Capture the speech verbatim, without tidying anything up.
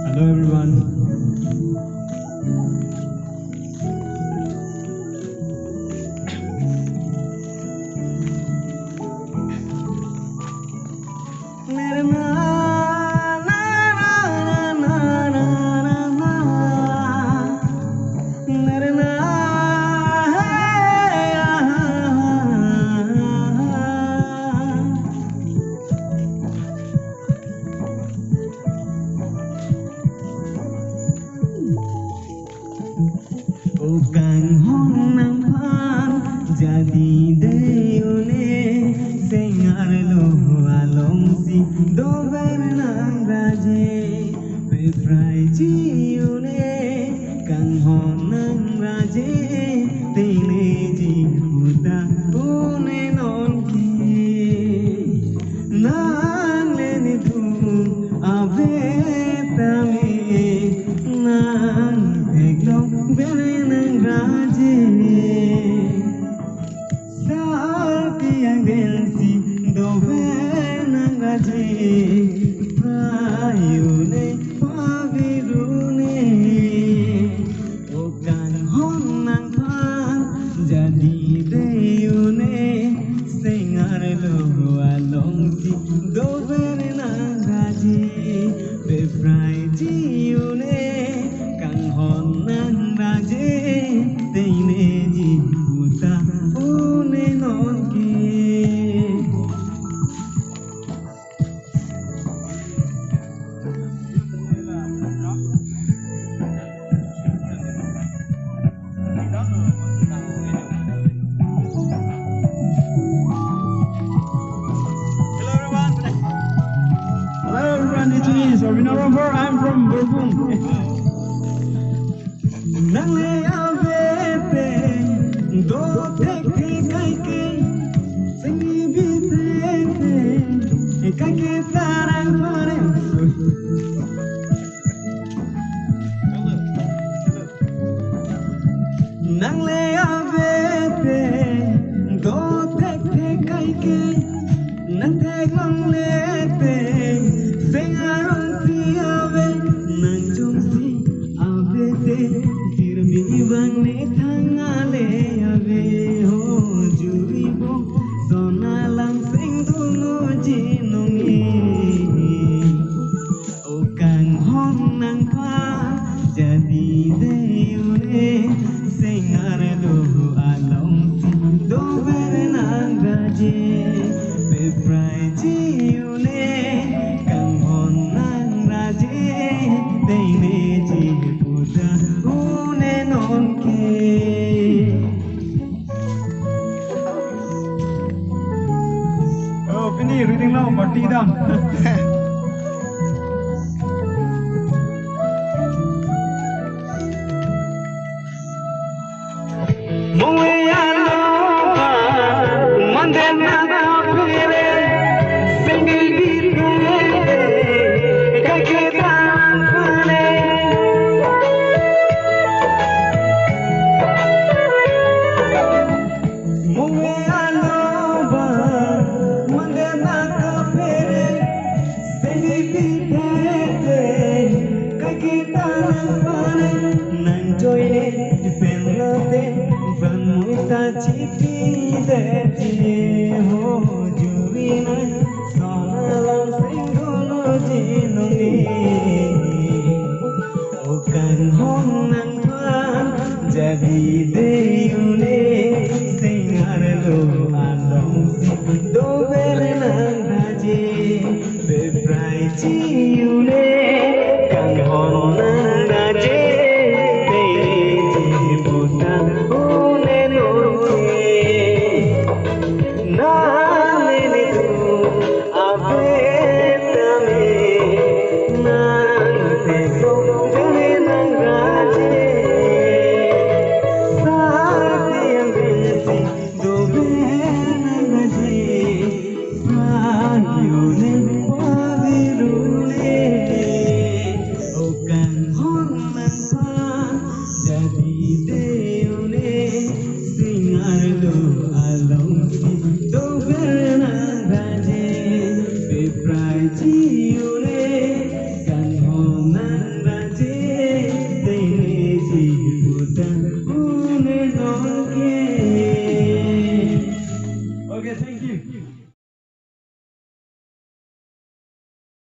Hello, everyone. O kanghon nangphan jadi de une, seng arlo alongsi dover nangraje, beprai ji une, kanghon nangraje, tengne ji puta une nonke. Nang le nelitum ave tame, nang theklong bere nangraje. Sarpi angdengsi dover nangraje, prai une pavirune. O kanghon nangphan jadi de une, seng arlo alongsi dover nangraje, beprai ji une, kanghon nangraje, tengne ji puta une nonke. Hello, everyone. Hello, everyone. It's me, Sarbina Rongphar. I'm from Birbhum. Nang le ave te, do thekthe kaike, seni bi thekthe, kaike ta nangphan e. Nang le ave te, do thekthe kaike, nang theklong le te, seng arongsi ave, nang jongsi ave te, pirmi vang ne thang ale ave, ho juri bong, son alam seng dolo ji nonke. O kanghon nangphan jadi de une, seng arlo alongsi dover nangraje, beprai ji une, kanghon nangraje, tengne ji puta une nonke. Oh, pini reading lo, mati dam. Mungwi alo ba, manden na kaphere, single bit kare, kaike ta nangphan e. Mungwi alo ba, manden na kaphere, seni bi thekthe, kaike ta nangphan e, nang joine pen lote, van mui ta chipi det je, ho juri nang, son alam seng dolo ji nonke. O kanghon nangphan jadi de une, seng arlo alongsi dover nangraje, beprai ji une, kanghon nangraje, tengne ji puta une nonke. Nang le nelitum ave tame, nang Chiure kan homan baje tene si puta une nonke. Okay, thank you.